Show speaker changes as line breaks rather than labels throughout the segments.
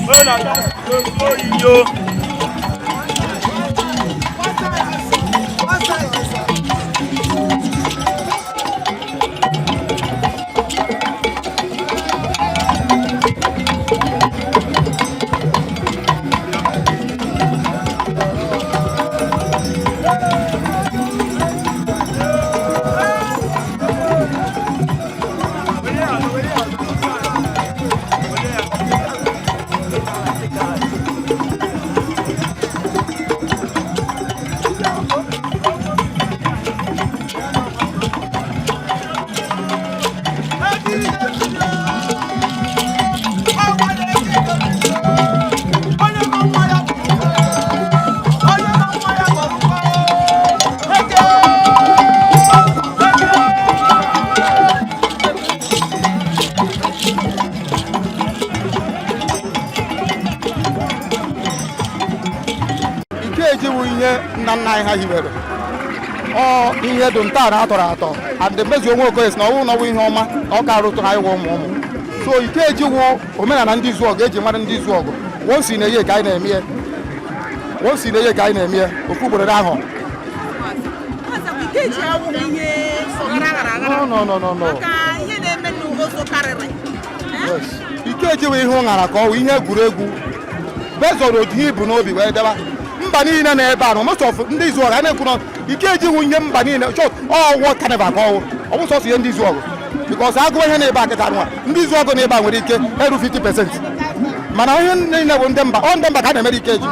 Onye na-ata oyiyo.
Ikeji bụ ihe nna nna anyị ha hiwere. Ọ ihe dị ntọala atọrọ atọ and mezuo nwa Okoye sị na ọwụ nọwụ ihe ọma na ọ ka rụtụrụ anyị wụ ụmụ ụmụ. So Ikeji wụ omenala ndị Izuọgụ eji mara ndị Izuọgụ. Once in a year ka anyị na-eme ya, once in a year ka anyị na-eme ya, ofu ugboro n'ahọ.
Ikeji awụghị ihe ghara aghara aghara.
No, no, no, no, no.
Maka ihe na-eme n'ụzọ karịrị.
Yes. Ikeji bụ ihe ụṅara ka ọ wụ ihe egwuregwu bezọrọ otu ihe ibu n'obi wee deba mba niile na ebe a na most of ndị Izuọgụ a na-ekwu na Ikeji wụ ihe mba niile chọt ọwụwa carnival ka ọwụ ọ bụ sọsọ ihe ndị Izuọgụ, because agụwa ihe na-ebe a kịta nwa ndị Izuọgụ na ebe a nwere ike eru 50%, mana ihe niile bụ ndị mba, ọ ndị mba ka a na-emere Ikeji.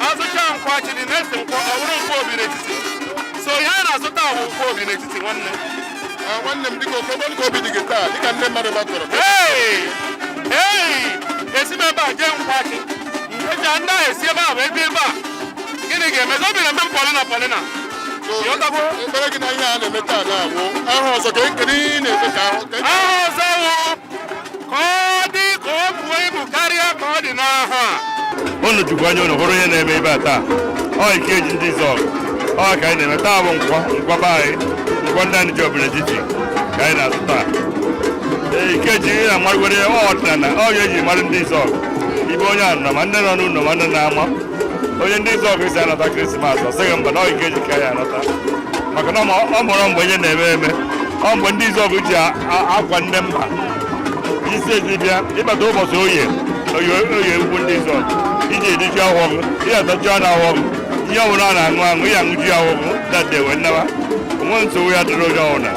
Azụcha nkwọ achịrị na-ese nkwọ, ọ bụrụ nkwọ obi n'etiti. So ihe a na-azụta bụ nkwọ obi n'etiti, nwanne.
Nwanne m, dịka oke ka obi dị gị taa dịka ndị mmadụ gbakọrọ?
Hey! Hey! Esi m ebe a jee Nkwachị eji ndị ahụ esi ebe a wee bịa ebe a. Gịnị ga-emezi? Obi na-eme m pọlịna pọlịna. Ịghọtago?
Ekpere gị na ihe a na-eme taa na-awụ ahụ ọzọ ka kedu ihe ị na-eme ka ahụ ka
Aha ọzọ wụ ka ọ dị ka ọ buo ibu karịa ka ọ dị n'aha a.
Unu jikwa anya unu hụrụ ihe na-eme ebe a taa. Ọ Ikeji ndị Izuọgụ, ọ ka anyị na-eme taa bụ nkwọ, nkwọ be anyị, nkwọ ndị anyị ji ọbụla etiti ka anyị na-azụ taa. Ee, Ikeji ị na-amarụgoro ya, ọ ọdịnala ọ ya eji mara ndị Izuọgụ. Ibe onye anọ ma ndị nọ n'ụlọ ma ndị na-ama onye ndị Izuọgụ si anata Krismas, ọ sịghị mba na ọ Ikeji ka anyị anata, maka na ọ mụrụ mgbe ihe na-eme eme, ọ mgbe ndị Izuọgụ ji akwa ndị mba isi ezi bịa ịbata ụbọchị oye oye oye ugwu ndị Izuọgụ iji eriju ahụhụ, ihe atachi ọ na-ahụhụ, ihe ọbụla a na-aṅụ aṅụ, ihe aṅụju ahụhụ dadewe nnaba onwe nsogbu ya dịrị onye ọbụla.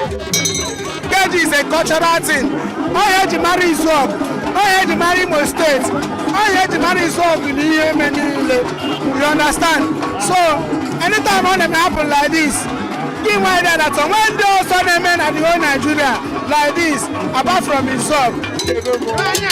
Ikeji is a cultural thing. Onye eji mara Izuogu, onye eji mara Imo State, onye eji mara Izuogu n'ihe eme niile. You understand? So, anytime ọ na-eme happen like this, gị nwe idea that onwe ndị ọzọ na-eme na the whole Nigeria like this, apart from Izuogu.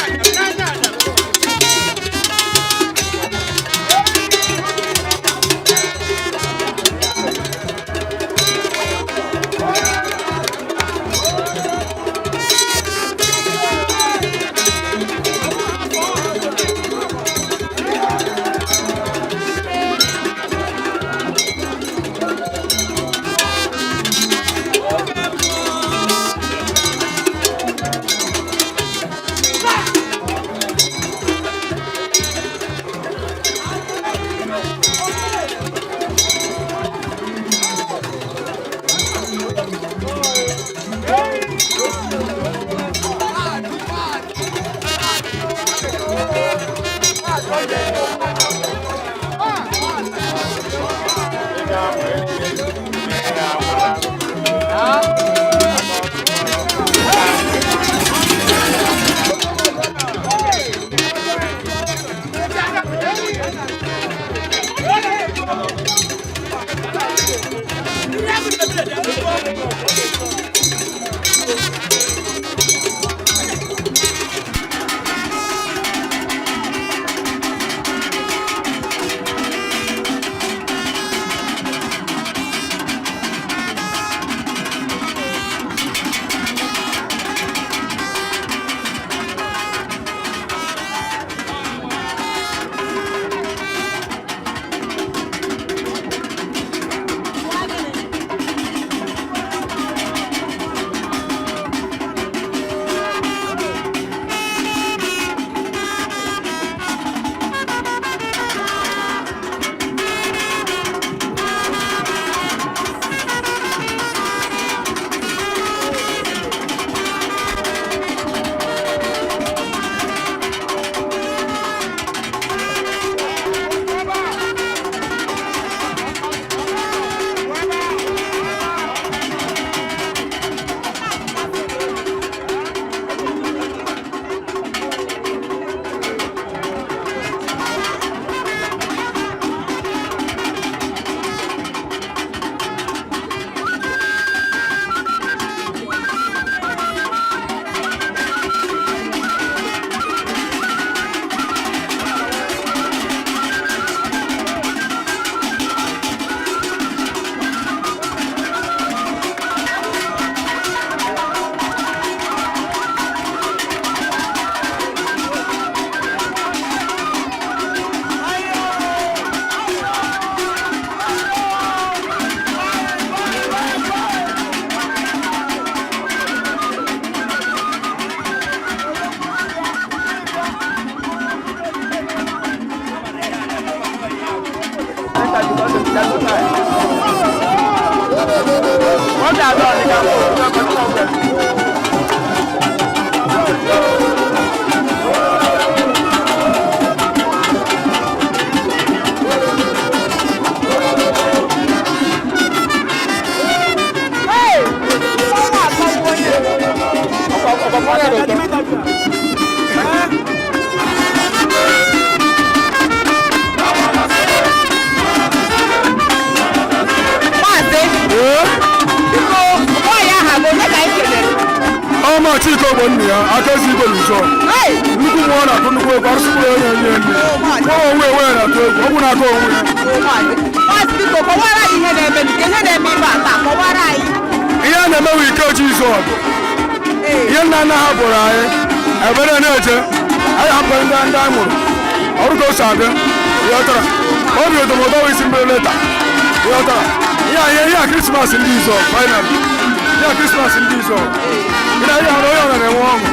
Maazị, biko nwaanyị aha bụ onye ka anyị kelere?
Ọma Chike Ogbonna ya aka ezi igwe n'ụzọ.
Hey!
Nnukwu mmụọ na-atụ nnukwu egwu, arụsị mkpụrụ onye onye nne. Nwa onwe onwe ya na-atụ egwu, ọgwụ na-aka onwe ya.
Maazị, biko kọwara anyị ihe na-eme nke ihe na-eme ebe a taa, kọwara anyị.
Ihe a na-eme bụ Ikeji Izuogu. Ihe nna nna ha bụrụ anyị, ebere na-eje, anyị hapụrụ ndị ndị anyị mụrụ. Ọrụ ka o si adị, ịghọtara. Obi ụtọ m ụtọ bụ isi mmiri leta, ịghọtara. Ihe a ihe a Krismas ndị Izuogu, finally. Ihe a Krismas ndị Izuogu. Ihe a ihe a na onye ọra na-enwe ọṅụ.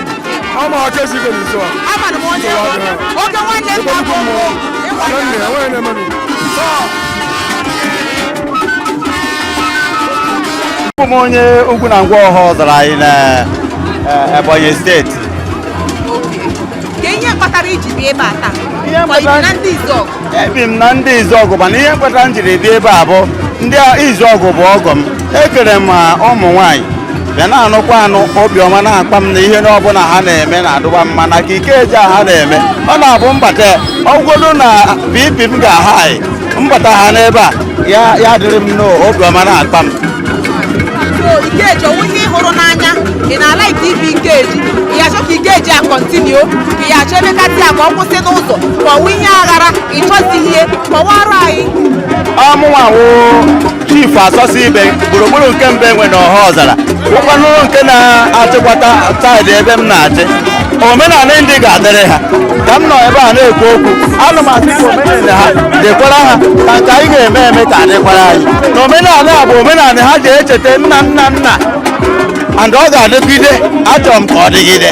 Ọ ma aka ezi igwe n'Izuogu.
Amara m onye bụ oge nwanne m na-abụ ịgwa ya.
Nwanne ya, enweghị na-emenụ.
Abụ m onye ugwu na ngwa ọha ọzara anyị na Ebonyi steeti.
Ka ihe kpatara iji bịa ebe a taa?
Ihe
Kwa ibi na ndị Izuogu?
Ebi m na ndị Izuogu, mana ihe kpatara m jiri bịa ebe a bụ ndị Izuogu bụ ọgọ m. Ekere m ụmụ nwaanyị bịa na-anụkwa anụ obiọma na-akpa m na ihe n'ọbụla ha na-eme na-adụba mma na ka Ikeji a ha na-eme ọ na-abụ mbata ọgwụgodu na BP m ga-aha anyị mbata ha n'ebe a ya ya dịrị m n'obiọma na-akpa m.
So Ikeji ọwụ ihe ị hụrụ n'anya, ị na-ala ike ibi Ikeji, ị achọ ka Ikeji a continue, ka ị achọ emekatị ya ka ọ kwụsị n'ụzọ, ka ọwụ ihe aghara, ị chọzi ihe, kọwara anyị.
Ọmụnwa wụ chief asọsị ibe gburugburu nke mbe enwe na ọha ọzara wụkwanụ nke na-achịkwata saịdị ebe m na-achị. Omenala ndị ga-adịrị ha ka m nọ ebe a na-ekwu okwu, ana m asị ka omenala ha dịkwara ha ka nke anyị ga-eme eme ka adịkwara anyị na omenala a bụ omenala ha ji echeta nna nna nna and ọ ga-adịgide. Achọrọ m ka ọ dịgide.